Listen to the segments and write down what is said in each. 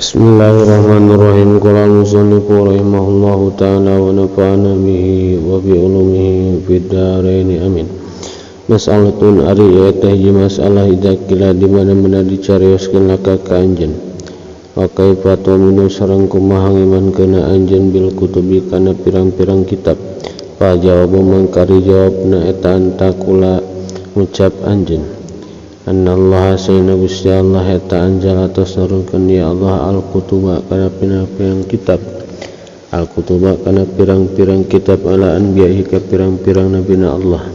Bismillahirrahmanirrahim. Qala al-musannif rahimahullahu ta'ala wa nafa'ana bihi wa bi ulumihi fid dharain, amin. Mas'alatun ari eta hiji masalah idza kila di mana-mana dicarioskeun laka ka anjeun. Wa kaifa tu'minu sareng kumaha ngimankeun anjeun bil kutubi kana pirang-pirang kitab. Fa jawabu mangkari jawabna eta antakula ngucap anjeun. Annallaha sayyidina Gusti Allah eta anjal atos nurunkeun ya Allah al-kutuba kana pirang-pirang kitab. Al-kutuba kana pirang-pirang kitab ala anbiya'i ka pirang-pirang nabina Allah.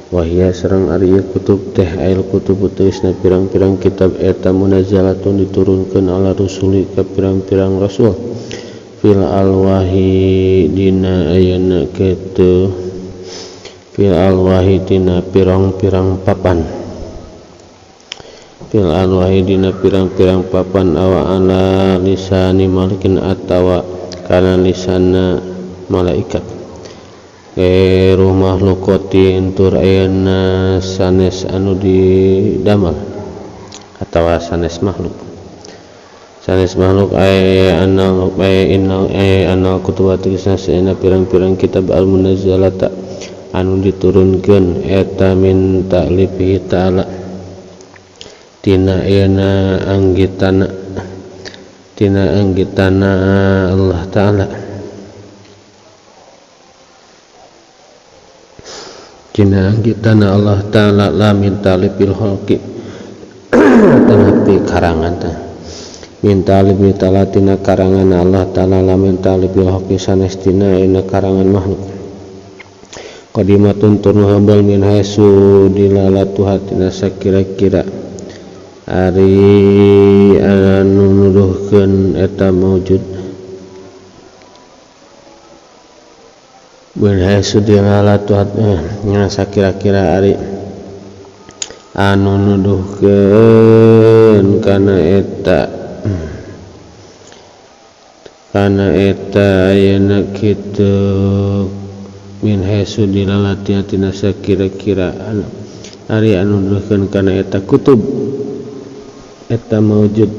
Wahia sareng ari ieu kutub teh ail kutub tegasna pirang-pirang kitab eta munazzalatun diturunkeun ala rusuli ka pirang-pirang rasul. Fil alwahi dina ayeuna kitu fil alwahi dina pirang-pirang papan. Fil alwahi dina pirang-pirang papan awa ala lisani malikin atawa kana lisana malaikat. Gairu makhluqatin tur ayana sanes anu didamal atawa sanes makhluk. Sanes makhluk ay anal ay innal ay anal kutubati sanesna pirang-pirang kitab al munazzalata anu diturunkeun eta min ta'lifihi ta'ala tina ayana anggitana tina anggitana Allah ta'ala tina anggitana Allah ta'ala la min talipil khalqi tanapi karangan ta min talibi ta'ala tina karangan Allah ta'ala la min talipil khalqi sanes tina ayana karangan makhluk. Qadimatun turnu hambal min haitsu dilalatuha tina sakira-kira ari anu nuduhkeun eta maujud bin haitsu dilalatu nya sakira-kira ari anu nuduhkeun kana eta ayeuna kitu min haitsu dilalati tina sakira-kira ari anu nuduhkeun kana eta kutub eta maujud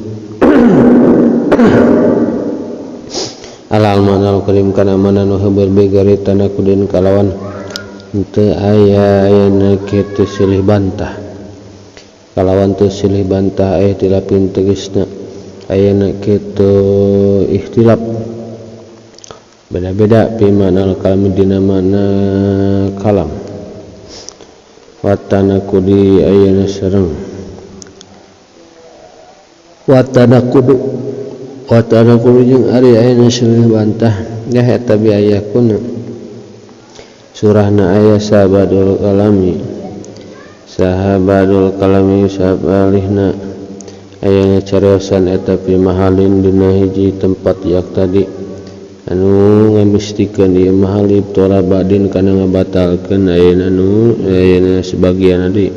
alal manal karim kana mana nu heubeul begari tanakudin kalawan teu aya ayeuna kitu silih bantah kalawan teu silih bantah aya tilapin tegasna ayeuna kitu ikhtilaf beda-beda pi manal kalam dina mana kalam wa tanakudi ayeuna sareng watanakudu jeung ari ayeuna silih bantah ya eta biayakuna surahna aya sahabadul kalami sabalihna ayeuna cariosan eta pi mahalin dina hiji tempat yak tadi anu ngamistikeun ieu mahal ibtala badin kana ngabatalkeun ayeuna nu ayeuna sebagian deui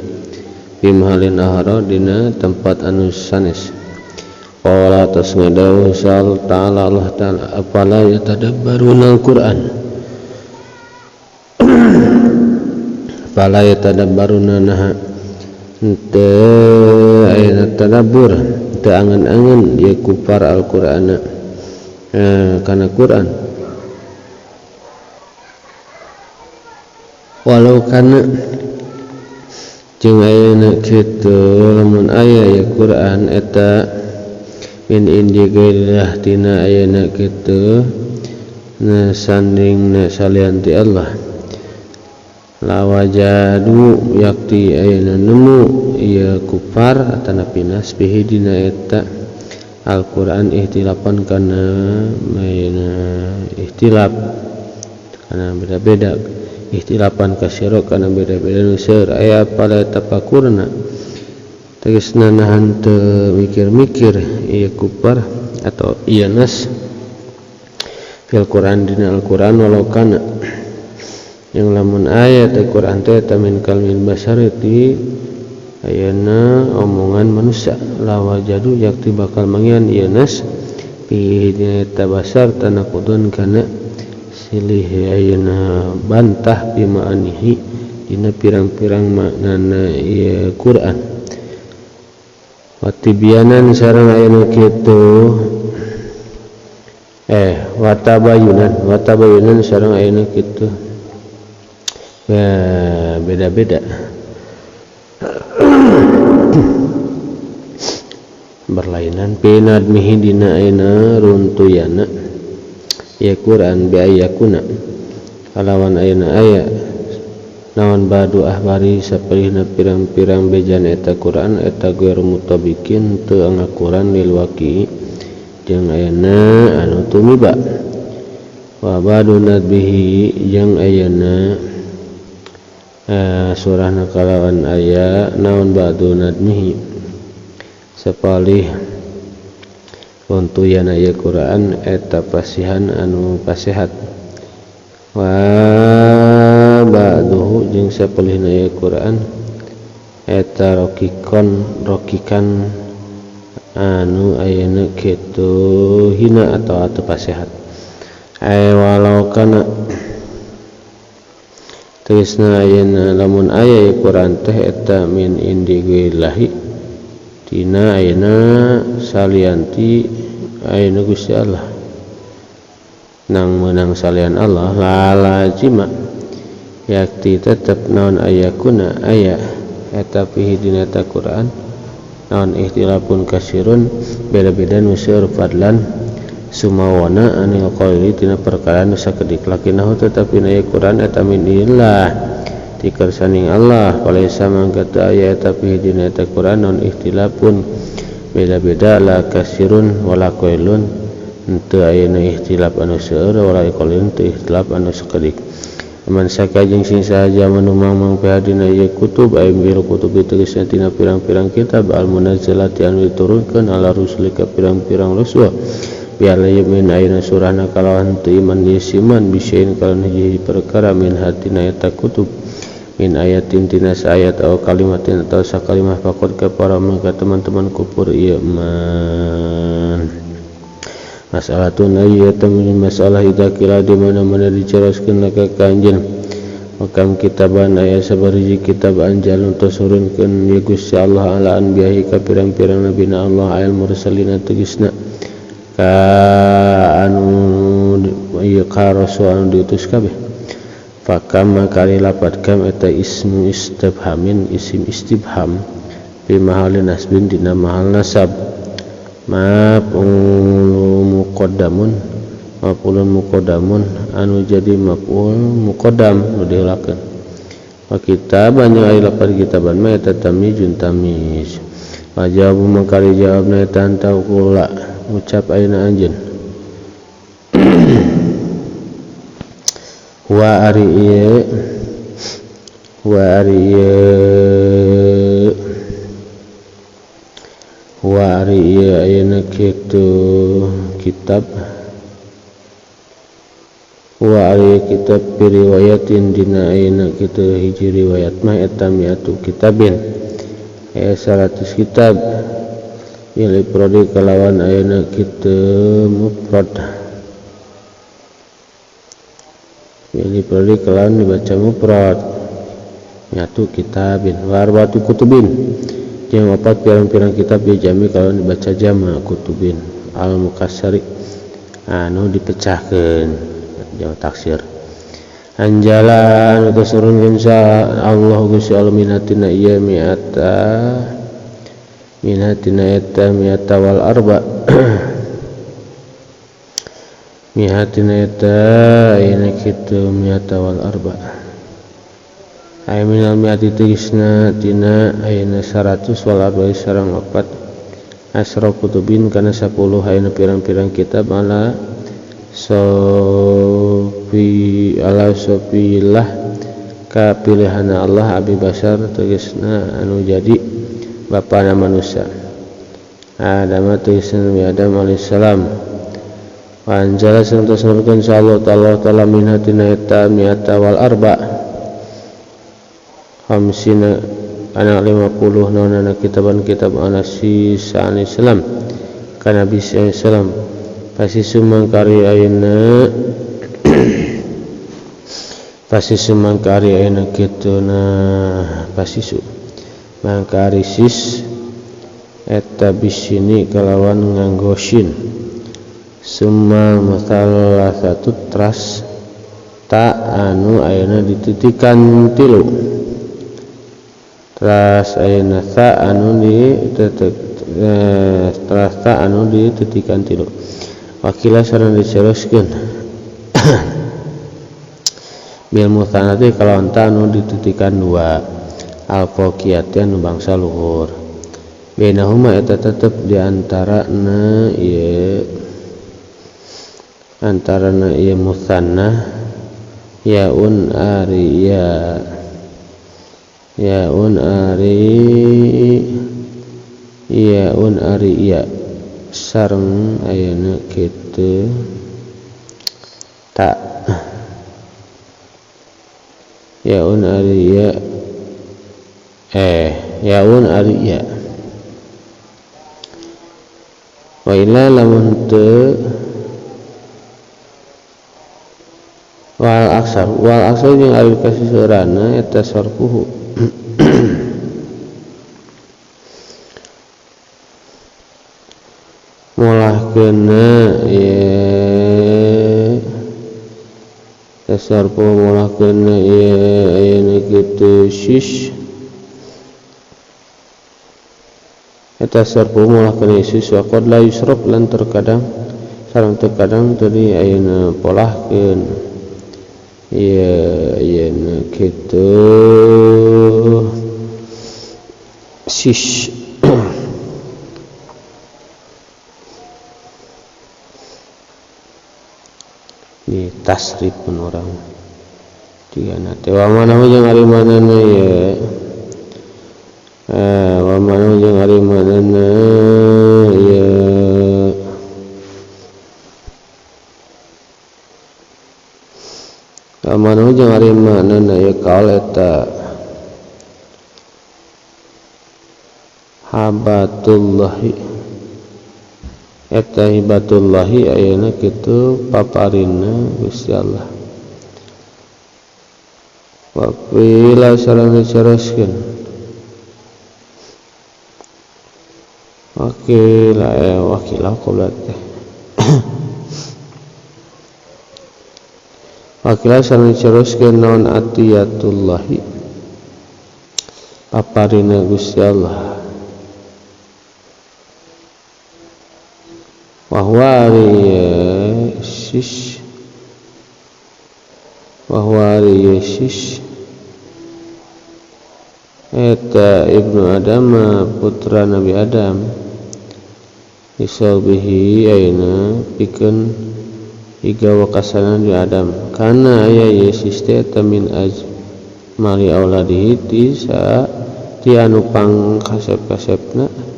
pi mahalin ahara dina tempat anu sanes. Qala atas ngadawuh sal ta'ala Allah ta'ala afala yatadabbaruna al-Qur'an afala yatadabbaruna naha teu ayana tadabbur teu angen-angen ieu kufar al-Qur'ana kana Qur'an walau kana jeung ayana kitu lamun aya ya Qur'an eta min indi gairillah tina ayeuna kitu na sanding na salian ti Allah lawajadu yakti ayeuna nemu ieu kufar atanapi nas bihi dina eta Al-Qur'an ihtilapan kana ayeuna ihtilaf kana beda-beda ihtilapan kasiro kana beda-beda nu seueur aya pada tafakurna tegasna nahan teu mikir-mikir ieu kufar atau ieu nas fil Qur'an dina Al-Qur'an walau kana yang lamun ayat Al-Qur'an teh eta min kalmil basari ti ayeuna omongan manusia lawajadu yakti bakal manggihan ieu nas fi dina eta basar tanaqudun kana silih ayeuna bantah bimaanihi dina pirang-pirang maknana ieu Qur'an. Watibyanan sareng aya nu kitu Watabayunan watabayunan sareng ayeuna kitu ya beda-beda berlainan pinad mihi dina ayeuna runtuyana ya Quran bi ayakuna kalawan ayeuna aya naon badu ahbari sapalihna pirang-pirang bejan eta Quran eta geuer mutabikin teu ngakuran lil waqi jeung ayeuna anu tumiba wa badu nadbihi jeung ayeuna surahna kalawan aya naon badu nadmihi sapalih runtuyana ieu Quran eta pasihan anu pasehat wa ba'duhu jeung sapalihna ieu Quran eta rokikon rokikan anu ayeuna kitu hina atau atau pasehat ay walau kana tegasna ayeuna lamun aya ieu Quran teh eta min indi guillahi tina ayeuna salianti ayeuna Gusti Allah nang meunang salian Allah lalazima yakti tetep naon ayakuna aya eta fihi dina eta Quran naon ikhtilafun kasirun beda-beda nu seueur fadlan sumawana anil qaili tina perkara nu sakedik lakinahu tetapi na ieu Quran eta min illah tikersaning Allah palaisa mangka teu aya eta fihi dina eta Quran naon ikhtilafun beda-beda la kasirun wala qailun henteu ayeuna ikhtilaf anu seueur wala qailun teu ikhtilaf anu sakedik man saka jeung sing sahaja manumang mangpehadina ieu kutub ay bil kutub tegasna tina pirang-pirang kitab al munazzalati anu diturunkeun ala rusuli ka pirang-pirang rasul biar min ayeuna surahna kalawan teu iman ieu siman bisain kalawan hiji perkara min hatina eta kutub min ayatin tina saayat atau kalimatin atau sakalimah faqad kafara maka teman-teman kufur ieu man. Masalah tunai eta masalah idza kira di mana-mana diceroskeun ka kanjeun makam kitaban aya sabariji kitab anjalun tasurunkeun ya Gusti Allah ala anbiyahi ka pirang-pirang nabina Allah ayal mursalina tegasna ka anu ieu ka rasul anu diutus kabeh fakam kali lapat kam eta ismu istifhamin isim istifham fi mahali nasbin dina mahal nasab maf'ul muqaddamun maf'ulun muqaddamun anu jadi maf'ul muqaddam nu diheulakeun wa kitaban aya lapan kitaban mah eta tamyizun tamyiz wa jawabu mangkali jawabna eta antaqula ucap ayeuna anjeun wa ari ieu wa ari ieu wa ari ieu ayeuna kitu kitab wa ari kitab riwayatin dina ayeuna kitu hiji riwayat mah eta miatu kitabin aya 100 kitab bil ifradi kalawan ayeuna kitu mufrad bil ifradi kalawan dibaca mufrad miatu kitabin wa arba'atu kutubin jeung opat pirang-pirang kitab di jami kalau dibaca jama kutubin al mukassari anu dipecahkeun jama taksir anjalan anu turunkeun sa Allah Gusti Allah minatina ieu miata minatina eta miata wal arba miatina eta ayeuna kitu miata wal arba ay minal miati tegasna tina ayeuna 100 wal arba'i sareng opat asra kutubin kana 10 ayeuna pirang-pirang kitab ala sofi ala sofilah ka pilihana Allah abi basar tegasna anu jadi bapana manusia Adam tegasna Nabi Adam alaihissalam wa anzala sareng tos nurunkeun Allah ta'ala minha tina eta miata wal arba khamsina anak 50 naonana kitaban kitab ala si alaihi salam ka Nabi sallam pasti sumangkari ayeuna pasti sumangkari ayeuna kitu na pasti su mangkari sis eta bisini kalawan nganggo shin Summa musallasatu tras ta anu ayeuna dititikan tilu teras ayeuna sa anu teras ta anu dititikan tilu wakila sareng diceroskeun bil musanati kalawan ta anu dititikan dua al-fawqiyati anu bangsa luhur bainahuma eta tetep di antarana ieu antarana ieu musanna yaun ari ya yaun ari yaun ari ya sareng ayeuna kitu ta yaun ari ya yaun ari ya wa illa lamun teu wal aksar jeung ari kasiseurana eta sarfuhu molahkeunna ieu tasarfu molahkeunna ieu ayeuna kitu sis eta sarfu molahkeunna sis wa qad la yusraf lan terkadang sareng terkadang tadi ayeuna polahkeun ieu ayeuna kitu sis di tasrif pun orang jigana teh wa mana jeung ari manana ye wa mana jeung ari manana ye wa mana jeung ari manana ye kaul eta habatullahi eta hibatullahi ayeuna kitu paparina Gusti Allah wa qila sareng diceroskeun wakila wakila qabla teh wakila sareng diceroskeun naon atiyatullahi paparina Gusti Allah bahwa sis bahwa sis eta ibnu Adam putra Nabi Adam bisabihi ayeuna pikeun iga wakasanan di Adam kana aya Yesus teh eta min ajmali auladihi ti ti anu pangkasep-kasepna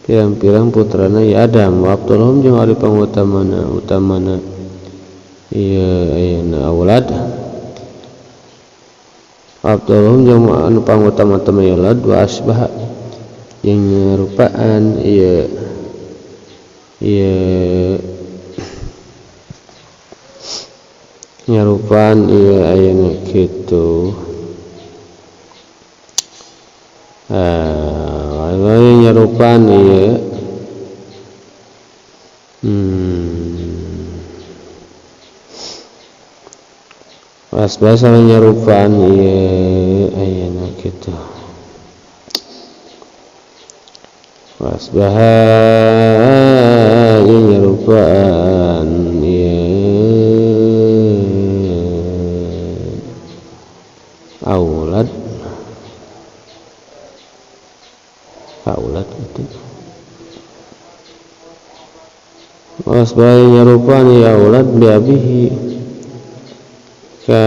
pirang-pirang putrana ya Adam wa abdulhum jeung ari pangutamana utamana ieu ayeuna aulad abdulhum jeung anu pangutama-tama aulad wa asbaha jeung nyerupaan ieu ieu nyerupaan ieu ayeuna kitu nyerupan ieu wasbasa nyerupan ieu ayeuna kitu wasbaha nyerupaan ieu aulad aulad itu wasbaha nyerupaan ya aulad biabihi ka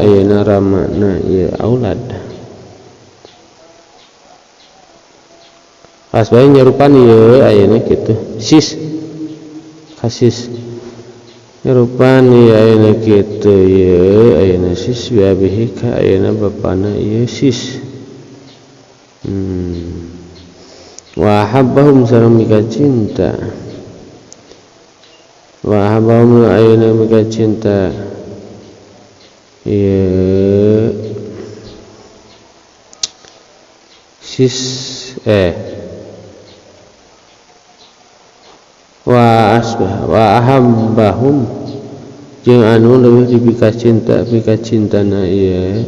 ayeuna ramana ieu aulad asbae nyerupan ieu ayeuna kitu sis kasis nyerupan ieu ayeuna kitu ieu ayeuna sis biabihi ka ayeuna bapana ieu sis wa habbahum sareng mika cinta wa habbahum ayeuna mika cinta ieu sis Wa asbah wa ahabbahum jeung anu leuwih dipika cinta pika cintana ieu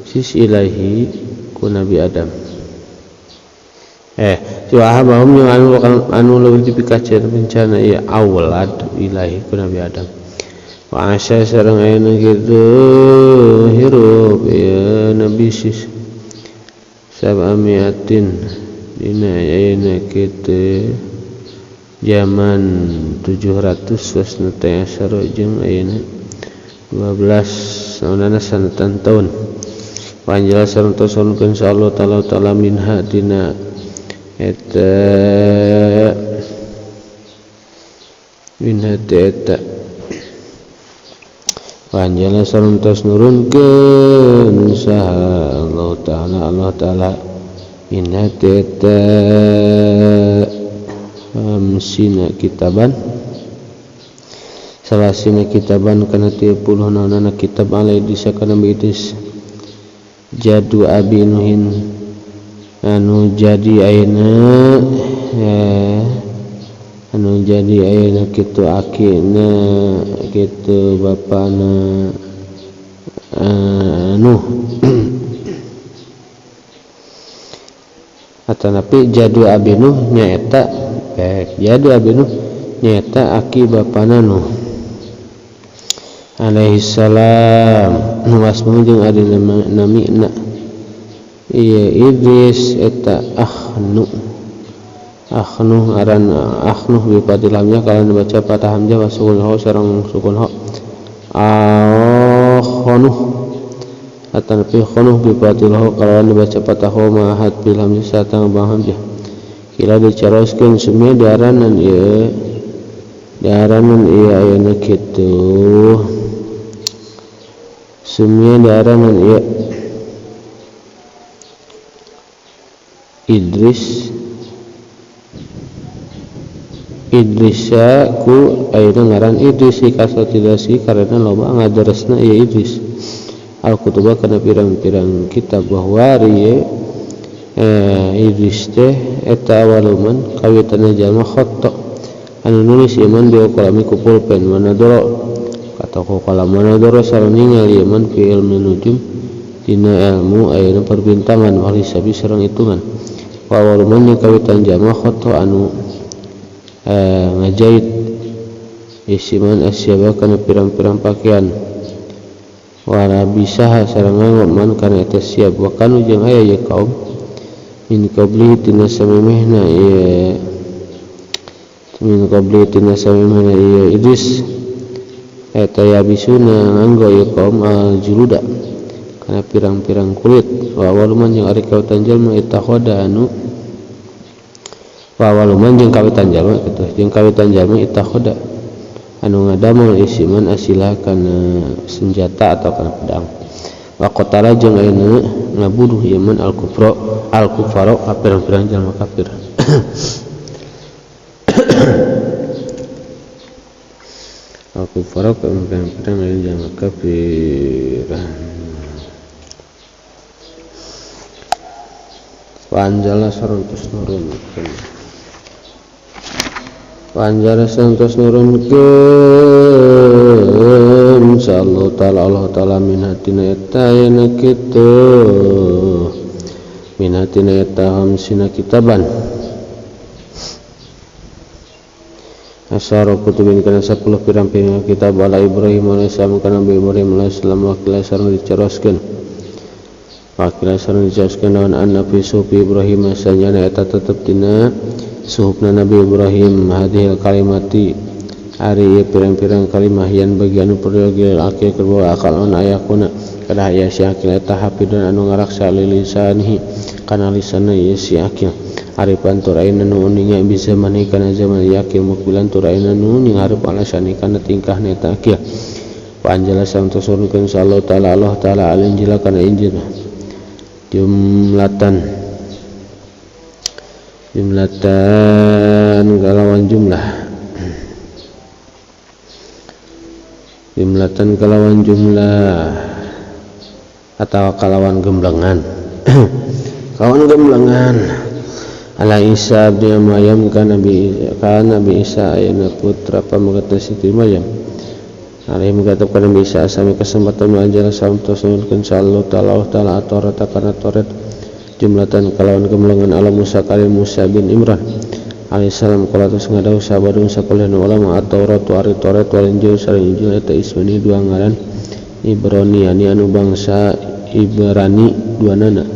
sis ilahi ku Nabi Adam. Wa ahabbahum jeung anu leuwih dipika cinta bencana ieu aulad ilahi ku Nabi Adam. Wa asya sareng ayeuna kitu hirup ieu Nabi sis sab'amiatin dina ayeuna kitu zaman 700 wasnatay asyara jeung ayeuna 12 naonana sanatan taun. Panjala sareng tos insyaallah taala taala minha dina eta minha eta panjala sareng tos nurunkeun saha Allah taala Allah taala minha eta hamsina kitaban salasina kitaban kana 30 naonana kitab alai disa kana Idris jadu abi nuhin anu jadi ayeuna anu jadi ayeuna kitu akina kitu bapana Nuh atanapi jadu abi Nuh nyaeta jadu abi Nuh nyaeta aki bapana Nuh alaihi salam wasmu jeung ari namina ieu Idris eta Akhnu Akhnu aran Akhnu bi fathil hamzah kalau dibaca patah hamzah wa sukun ha sareng sukun ha Akhnu atanapi khunuh bi fathil ha kalau dibaca patah ha ma had bil hamzah satang bang hamzah kila dicaroskeun sumia diaranan ieu diaranan ieu ayeuna kitu sumia diaranan ieu Idris Idrisa ku ayeuna ngaran Idris kasotidasi karena loba ngadaresna ieu Idris al-kutuba kana pirang-pirang kitab bahwa ieu Idris teh eta awaluman kawitanna jalma khotta anu nulis iman bi qalami ku pulpen manadoro kata ku qalam manadoro sareng ningali iman fi ilmi nujum dina ilmu ayeuna perbintangan wal hisabi sareng hitungan wa awaluman jeung kawitan jalma khotta anu ngajait isiman asyaba kana pirang-pirang pakaian wala bisaha sareng nganggo man kana eta siap wa kanu jeung aya ye kaum min qabli tina samimehna ieu min qabli tina samimehna ieu Idris eta yabisuna nganggo ieu kaum al-juluda kana pirang-pirang kulit wa waluman jeung ari kawitan jalma ittakhadha anu wa waluman jeung kawitan jalma kitu jeung kawitan jalma ittakhadha anu ngadamel isiman asilah kana senjata atau kana pedang wa qatala jeung ayeuna ngabunuh ieu man al-kufra al-kufaro pirang-pirang jalma kafir. Al-kufaro pirang-pirang jalma kafir. Panjala sareng tos nurunkeun Panjala sareng tos nurunkeun insyaallah taala Allah taala min hatina eta ayeuna kitu min hatina eta hamsina kitaban asyara kutubin kana 10 pirang-pirang kitab ala Ibrahim alaihissalam kana Nabi Ibrahim alaihissalam wakila sareng dicaroskeun wakila sareng dicaroskeun naon anna fi sufi Ibrahim sanjana eta tetep dina suhufna Nabi Ibrahim hadhil kalimati ari ieu pirang-pirang kalimah yan bagi anu peryogi akil kedua akal on ayakuna kada aya si akil eta hafidun anu ngaraksa lilisanihi kana lisana ieu si akil aripan turaina nu uninga bisa mani kana zaman yakil mukbilan turaina nu ngarep alasani kana tingkahna eta akil panjala sareng turunkeun insyaallah taala Allah taala al injil kana injil jumlatan jumlatan kalawan jumlah jumlatan kalawan jumlah atau kalawan gemblengan kawan gemblengan Ala Isa bin Maryam ka Nabi Isa ayana putra pamegatna Siti Maryam alaihi mugatap ka Nabi Isa sami kesempatan anjala samtos nurunkeun sallallahu ta'ala ta'ala Taurat kana Taurat jumlatan kalawan kemelengan ala Musa kali Musa bin Imran alaihi salam kala tos ngadau sabadung sakalih ulama at-Taurat wa ari Taurat wal Injil sareng Injil eta ismani dua ngaran Ibrani yani anu bangsa Ibrani duanana.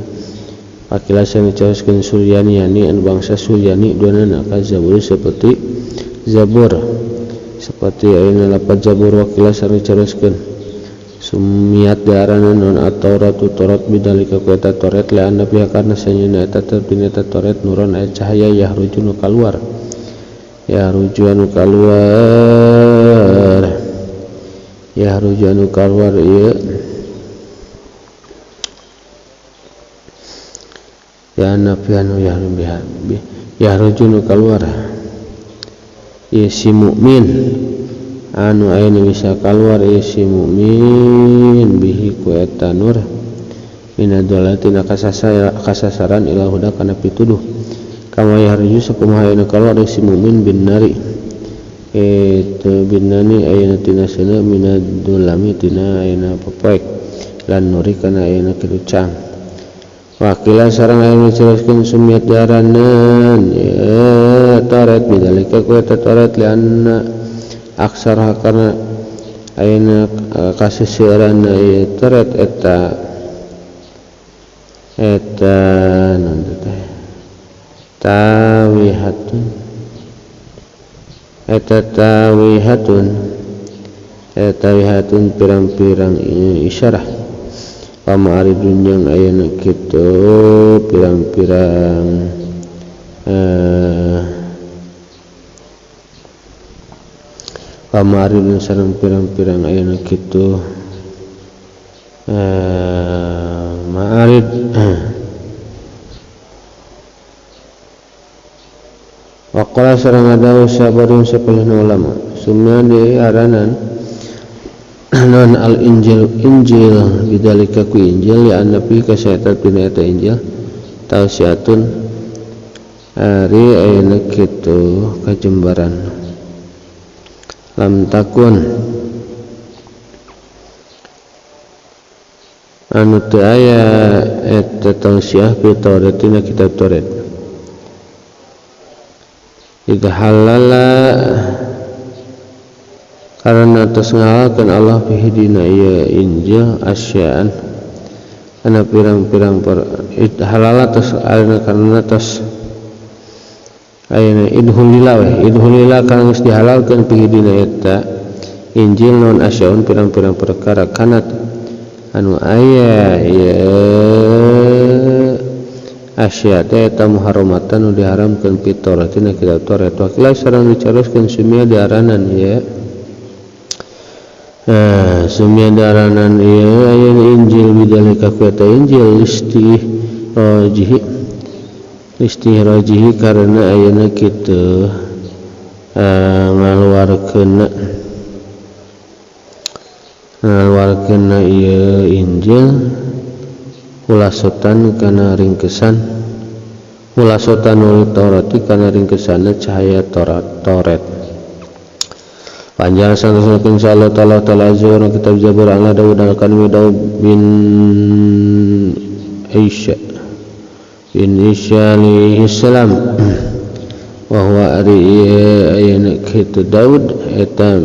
Akila sareng dicaroskeun Suryani yani anu bangsa Suryani duanana ka Zabur seperti Zabur seperti ayeuna lapat Zabur wakila sareng dicaroskeun sumiat diaranan non at-Taurat Taurat bidalika ku eta Taurat la anna biha karna sanyana eta dina eta Taurat nuron aya cahaya yahruju nu kaluar yahruju anu kaluar yahruju anu kaluar ieu ya nabi anu yahruju nu kaluar ieu si mukmin anu aya bisa kaluar ieu si mukmin bihi ku eta nur minadolatina kasasaran ila huda kana pituduh kama yahruju sakumaha aya kaluar ieu si mukmin bin nari itu binani ayana tina sana minadulami tina ayana popoek lan nuri kana ayana kitu cang wakila sareng aya dijelaskeun sumiat daranan ya Taurat bidalika ku eta Taurat lianna aksara karena ayana kaseseuran ieu Taurat eta eta naon teh tawihatun eta tawihatun eta tawihatun pirang-pirang isyarah pamaridun yang ayana kitu pirang-pirang pamaridun sareng pirang-pirang ayana kitu ma'arid waqala sareng ada sabarun sapalihna ulama sumna diaranan non al injil injil bidalika ku injil ya annabi kasayata dina eta injil tausiatun ari ayana kitu kajembaran lam takun anu teu aya eta tausiah fi Tauratina kitab Taurat idza halala karena atas ngalalkeun Allah fihi dina ieu Injil asyaan ana pirang-pirang halal atas ayeuna karena atas ayeuna idhulila we idhulila kana geus dihalalkeun fihi dina eta Injil non asyaun pirang-pirang perkara kanat anu aya ieu asya teh eta muharramatan nu diharamkeun fi Tauratina kitab Taurat wakila sareng dicaroskeun sumia diaranan ieu. Nah, sumia daranan ieu aya Injil bidalika ku eta Injil istihrajihi karena ayeuna kitu ngaluarkeunna ieu Injil kulasotan kana ringkesan kulasotan nuri Taurati kana ringkesanna cahaya Taurat. Panjang santos insyaallah ta'ala ta'ala azza wa kitab Zabur ala Daud al-Kanwi Daud bin Isya alaihi salam wa huwa ari ayana kitu Daud eta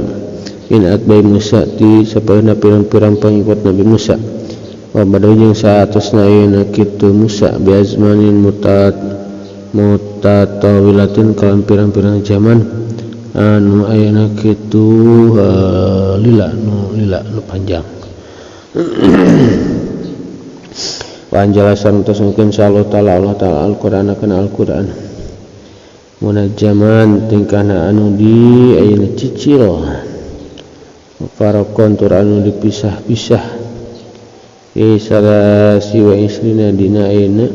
min atbai Musa ti sapaeuna pirang-pirang pangikut Nabi Musa wa badahu jeung saatosna ayeuna kitu Musa bi azmanin mutatawilatin kalam pirang-pirang zaman anu ayana kitu lila nu lila nu panjang. Panjelasan tos mungkin insyaallah taala Allah taala Al-Qur'an kana Al-Qur'an munajjaman tingkahna anu di ayeuna cicil faraqon tur anu dipisah-pisah salasi wa isrina dina ayeuna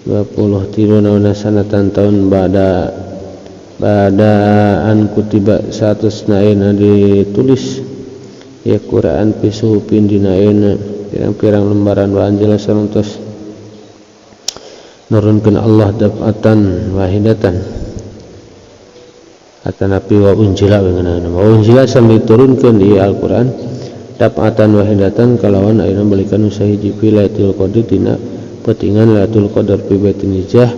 23 nauna sanatan tahun bada an kutiba 100 ayeuna ditulis ya Quran pisuhupin dina ayeuna pirang-pirang lembaran wa anjala sareng tos Nurunkeun Allah daf'atan wahidatan atanapi wa unjila wa unjila sambil turunkeun ieu Al-Qur'an daf'atan wahidatan kalawan ayeuna balikan sahiji fi Lailatul Qadar dina petingan Lailatul Qadar fi Baitul Izzah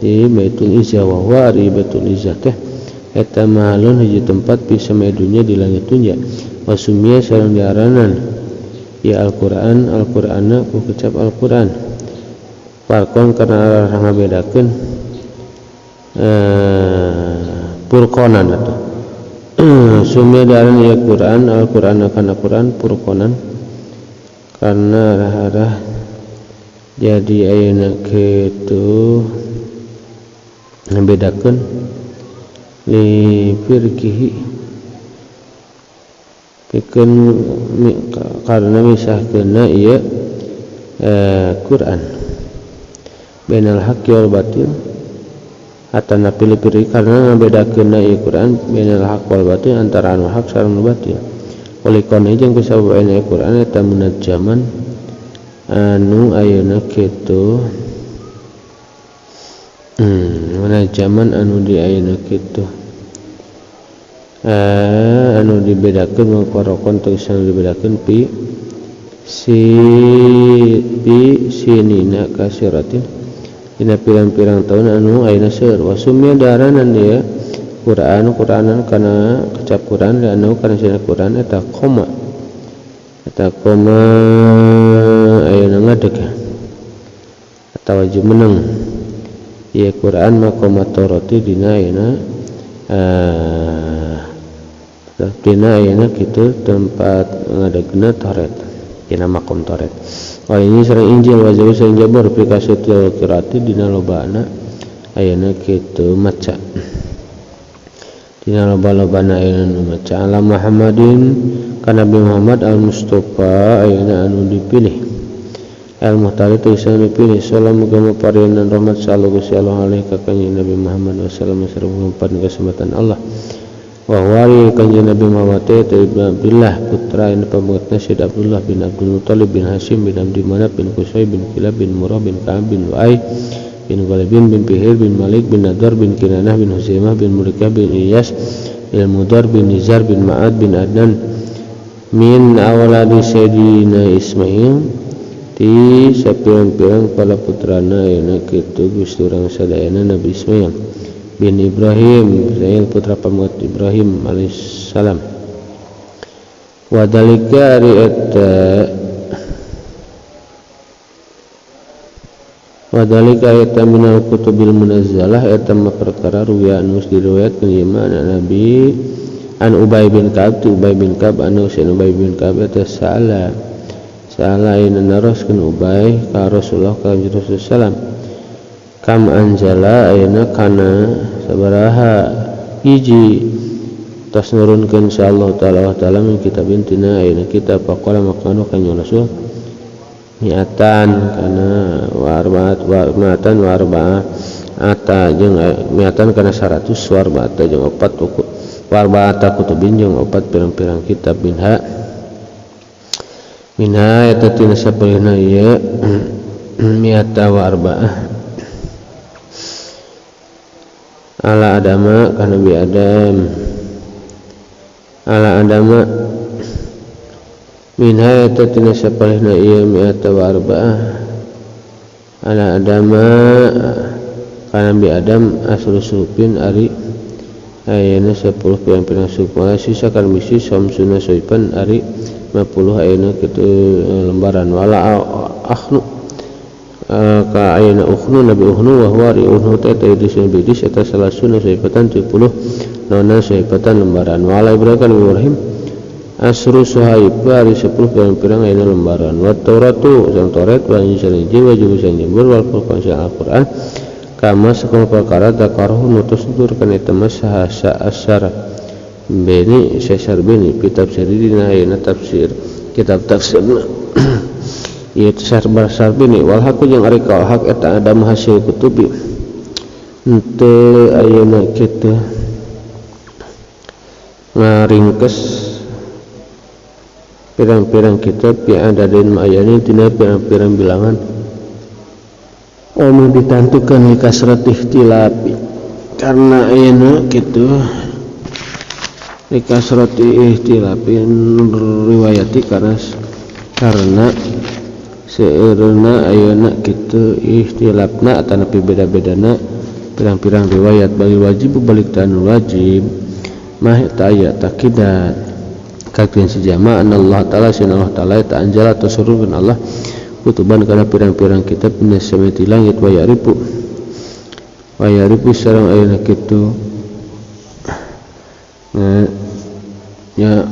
di Baitul Izzah wa huwa ari Baitul Izzah teh eta mahalun hiji tempat fi samai dunya di langit dunya wa sumia sareng diaranan ya Al-Qur'an Al-Qur'ana ku kecap Al-Qur'an parkon karena arah ngabedakeun purqonan atuh sumia diaran ya Qur'an Al-Qur'an kana Qur'an purqonan karena arah-arah jadi ayeuna kitu ngabedakeun li firqihi pikeun karena misahkeunna ieu Qur'an bainal haqqi wal batil atana pilih-pilih karena ngabedakeunna ieu Qur'an bainal haqq wal batil antara anu hak sareng anu batil walikon jeung kusabab aya Qur'an eta munajjaman anu ayeuna kitu munajjaman anu di ayeuna kitu anu dibedakeun parokon tegas dibedakeun pi si pi sinina kasiratin dina pirang-pirang tahun anu ayeuna seueur wasumia daranan ieu Quran Quranan kana kecap Quran anu kana sina Quran eta koma ayeuna ngadeg atawa jumeneng ieu Quran maqama Taurati dina ayeuna dina ayeuna kitu tempat ngadegna Taurat dina maqam Taurat. Wal ini sareng Injil wa Zabur sareng Jabur fi kasatil qiraati dina lobana ayeuna kitu maca dina loba-lobana ayeuna nu maca ala Muhammadin ka Nabi Muhammad al Mustafa ayeuna anu dipilih al Muhtari teu dipilih salam muga parinan rahmat sallallahu Gusti Allah alaihi ka kanjeng Nabi Muhammad wasallam sareng kesempatan Allah wa wari kanjeng Nabi Muhammad teh Abdullah putra anu pamungetna Sayyid Abdullah bin Abdul Muthalib bin Hashim bin Abdi Manaf bin Qusay bin Kilab bin Murrah bin Ka'ab bin Lu'ay bin Ghalibin bin Fihir bin Malik bin Nadar bin Kinanah bin Huzaimah bin Murikah bin Iyas bin Mudar bin Nizar bin Ma'ad bin Adnan min awladi Sayyidina Ismail ti sapirang-pirang para putrana ayeuna kitu Gusti urang sadayana Nabi Ismail bin Ibrahim Ismail putra pamunget Ibrahim alaihissalam wadalika ari eta wadalika eta minal kutubil munazzalah eta mah perkara ruya anu diriwayatkeun ieu mah Nabi an Ubay bin Ka'ab tu Ubay bin Ka'ab anu sayyidina Ubay bin Ka'ab eta saala saala ayeuna naroskeun Ubay ka Rasulullah ka Rasulullah sallam kam anjala ayeuna kana sabaraha hiji tos nurunkeun insyaallah taala wa taala min kitabin tina ayeuna kitab faqala maqanu kanjeng Rasul mi'atan kana wa arba'at wa mi'atan wa arba'ah ata jeung mi'atan kana 100 wa arba'ata jeung opat wa arba'ata kutubin jeung opat pirang-pirang kitab minha minha eta tina sapalihna ieu mi'ata wa arba'ah ala adama ka Nabi Adam ala adama minha eta tina sapalihna ieu mi'ata wa arba'ah ala adama ka Nabi Adam asru supin ari ayeuna 10 pirang-pirang sup wala sisa kan bisi samsuna suipan ari 50 ayeuna kitu lembaran wala akhnu ka ayeuna ukhnu Nabi ukhnu wa huwa ri ukhnu teh Idris Nabi Idris eta salasuna suipatan 70 nona suipatan lembaran wala Ibrahim Ibrahim asru suhaib ari 10 pirang-pirang ayeuna lembaran wa Tauratu sareng Taurat wa Injil Injil wa Zabur Zabur wal Qur'an Al-Qur'an kama sakuma perkara dzakarahu nutus nuturkeun eta mah saha asar beni sesar beni kitab dina ayeuna tafsir kitab tafsirna ieu sar beni wal haqu jeung ari kaul haq eta adam hasil kutubi henteu ayeuna kitu ngaringkes pirang-pirang kitab ya adadin ma'ayani tina pirang-pirang bilangan Anu ditentukan li kasrat ikhtilafi karena ayeuna kitu li kasrati ikhtilafin riwayati karena seueurna ayeuna kitu ikhtilafna atanapi beda-bedana pirang-pirang riwayat balik wajib balik tan wajib mah eta aya takidat kakeun si jamaah Allah taala sin Allah taala ta anjala tasurrun Allah kutuban kana pirang-pirang kitab minas samai ti langit wa ya'rifu sareng ayeuna kitu nya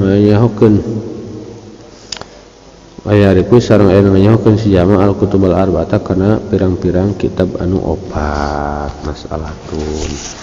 ngayahokeun wa ya'rifu sareng ayeuna ngayahokeun si jamaah al-kutubal arba'ata kana pirang-pirang kitab anu opat masalah tun.